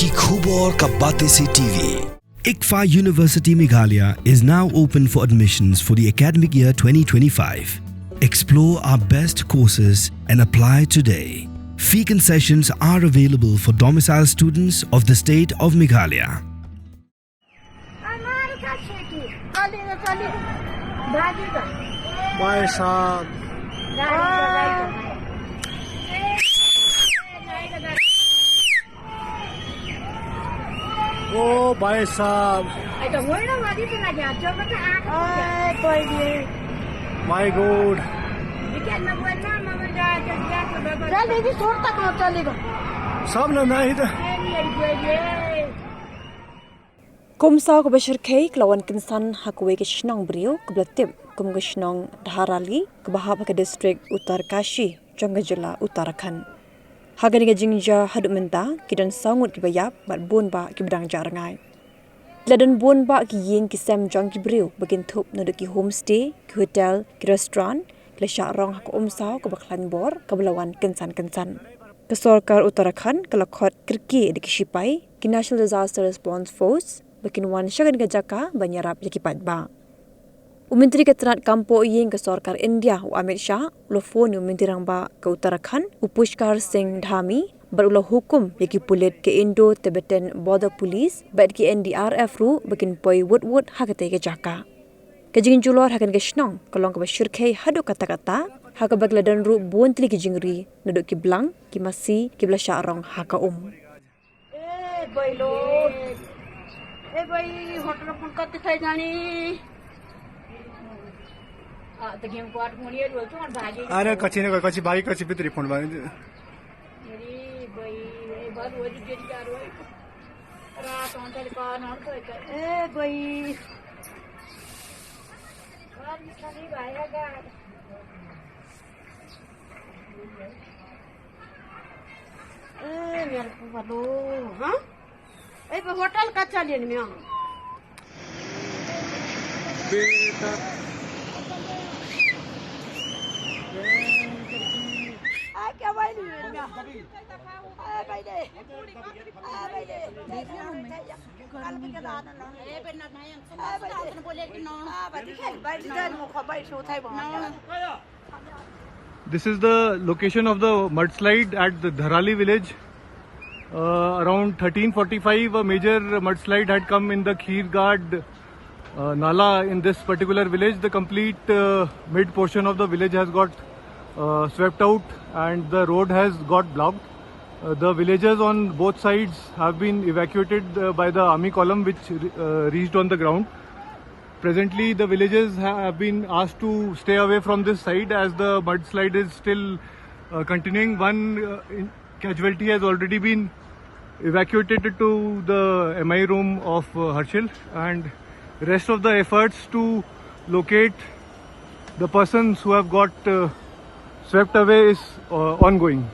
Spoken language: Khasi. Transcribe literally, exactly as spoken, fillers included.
Khubor ka Batesi T V. ICFAI University Meghalaya is now open for admissions for the academic year twenty twenty-five. Explore our best courses and apply today. Fee concessions are available for domicile students of the state of Meghalaya. भाई साहब। ओ भाई साहब। My God। सब लेना ही था। Ka umsaw kaba shyrkhei ka la wan kynsan ha kawei ka shnong briew kaba la tip kum ka shnong Dharali kaba hap ha ka district Uttarkashi jong ka jylla Uttarakhand. Ha kane ka jingjia haduh mynta ki don saw ngut kiba ïap bad bun bah kiba dang jah rngai. La don bun bah ki ïing ki sem jong ki briew ba kin thup naduh ki homestay, ki hotel, ki restaurant, ki la shah rong ha ka umsaw kaba khlaiñ bor kaba la wan kynsan kynsan. Ka sorkar Uttarakhand ka la khot kyrkieh da ki shipai, ki National Disaster Response Force, ba kin wan sha kane ka jaka ban ïarap ïa ki paidbah. U Myntri ka tnat kam poh ïing ka sorkar India u Amit Shah u la phone ïa u Myntri Rangbah ka Uttarakhand u Pushkar Singh Dhami bad u la hukum ïa ki pulit ka Indo-Tibetan Border Police bad ki N D R F ruh ba kin poi wut wut ha katei ka jaka. Ka jingjulor ha kane ka shnong ka long kaba shyrkhei haduh katta katta ha kaba ki la don ruh bun tylli ki jingri naduh ki blang, ki masi kiba la shah rong ha ka um. ए भाई लो। ए भाई, होटल अपन कब दिखाई जानी? आ, तो गेम को आठ मोनियर बोल तो, और भागी। अरे, कच्ची ने, कच्ची भागी, कच्ची पितरी फोन भागी। अरे भाई, ए बात वो जो गिर जा रहा है। रात होटल का नॉन तो ए भाई। और निशानी भाई का। ए, मेरे को बोलो, हाँ? ए, वो होटल का चलिए ना, मैं। आ, क्या भाई नहीं मिल गया? आ, भाई दे। आ, भाई दे। कल के लाना ना। ए, पे ना भाई, हम आ, भाई दे। बोले कि नौ। आ, भाई दे, भाई दे, मुखो, भाई, सो थाई बहुत। This is the location of the mudslide at the Dharali village. Uh, around thirteen forty-five, a major mudslide had come in the Kheergad, uh, Nala in this particular village. The complete, uh, mid portion of the village has got, uh, swept out and the road has got blocked. Uh, the villagers on both sides have been evacuated, uh, by the army column which, uh, reached on the ground. Presently, the villagers ha-, have been asked to stay away from this side as the mudslide is still, uh, continuing. One, uh, in-, casualty has already been evacuated to the M I room of, uh, Harshil, and rest of the efforts to locate the persons who have got, uh, swept away is, uh, ongoing.